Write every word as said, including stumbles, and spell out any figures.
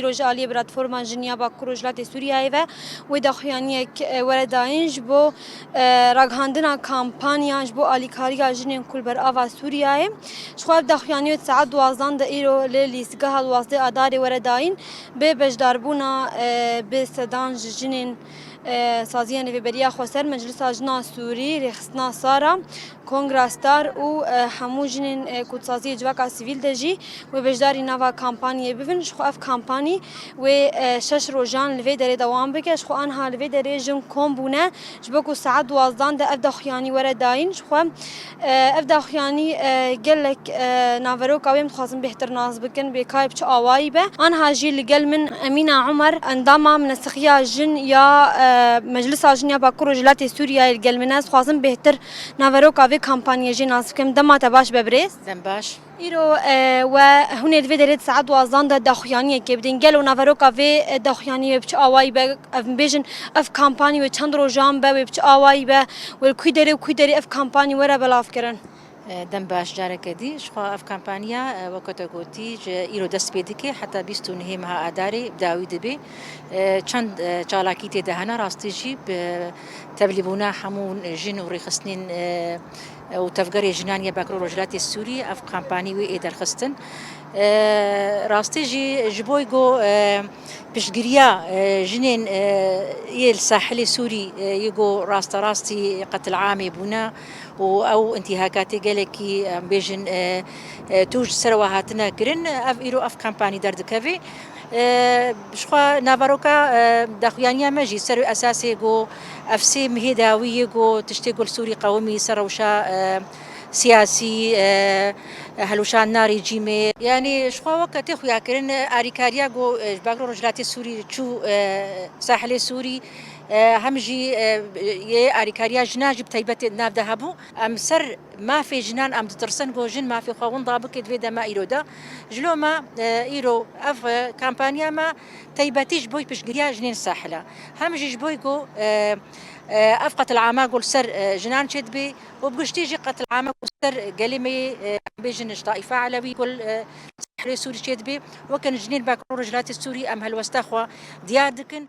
Îro ji aliyê Platforma Jin ya Bakur Rojhilatê Sûriyeyê ve wê daxuyaniyek, e, were dayîn ji bo, e, ragihandina kampanya ji bo alîkariya jinên ku li ber ava Sûriyeyê. Ji xwe ev daxuyanî wê di saet duwazdan de îro li lîstgeha duwazdeh Adarê were dayîn, bi beşdarbûna, e, bi sedan ji jinên, e, Saziyên Rêveberiya Xweser, Meclisa Jina Sûrî, Rêxistina Sara, Kongra Star û, e, hemû jinên, e, ku di saziyê civaka sivîl de jî wê beşdarî nava kampaniyê bibin. Ji xwe ev kampanî wê, e, şeş rojan li vê derê dewam bike. Ji xwe anha li vê derê jin kom bûne ji bo ku saet duwazdan de ev daxuyanî were dayîn. Ji xwe, e, ev daxuyanî, e, gelek, e, naveroka wê em dixwazin bêhtir nas bikin, bê kayê bi çi awayî be. Anha jî li gel min Emîna Umer, endama Minesixiya Jin ya, e, Meclisa Jin ya Bakur Rojhilatê Sûriyeyê li gel min e. Ez dixwazim bêhtir naveroka vê kampanyê jê nas bikim. Dema te baş be birêz. Dem baş. Îro, e, we hûn ê di vê derê di saet duwazdan de daxuyaniyekê bidin. Gelo naveroka vê, e, daxuyaniyê bi çi awayî be? Ev bêjin, ev kampanî wê çend rojan be, wê bi çi awayî be? Wê li kû derê û kû derê ev kampanî were belavkirin? E, dem baş careke dî. Ji xwe ev kampanya, e, weke te gotî, ji îro dest pê dike, heta bîst û nehê meha Adarê bi dawî dibe. E, çend, e, çalakî tê de hene, rastî jî bi tevlîbûna hemû jin û rêxistinên, e, û tevgerê jinan ya Bakur û Rojhilatê Sûrî ev kampanî wê ê derxistin. E, rastî jî ji bo ku, e, piştgiriya, e, jinên, e, yê li sahilê Sûrî, e, yê ku rasterastî qetilamê bûne û ew întîhakatê gelekî, em bêjin, e, e, tûj ser we hatine kirin, ev îro ev kampanî derdikeve. E, ji xwe naveroka, e, daxuyaniya me jî ser wê esasê ku ev sê mihê dawî yê ku tiştê ku li Sûrî qewimî ser rewşa, e, siyasî, e, hilweşandina rejîmê. Yanî ji xwe weke tê xuyakirin, e, alîkariya ku, e, ji Bakur Rojhilatê Sûrî çû, e, sahilê Sûrî, e, hem jî, e, yê alîkariya jinan jî bi taybetê di nav de hebû. Em ser mafê jinan em ditirsin ku jin mafê xwe winda bike di vê dema îro de. Ji lo me, e, îro ev, e, kampanya me taybetî ji bo piştgiriya jinên sahil e. Hem jî ji bo ku, e, e, ev qetilama ku li ser, e, jinan çêdibe û bi giştî jî qetilama ku li ser gelê me yê, e, em bêjin ji taîfa elewî ku li, e, sahilê Sûrî çêdibe, weke jinên Bakur Rojhilatê Sûrî em helwesta xwe diyar dikin.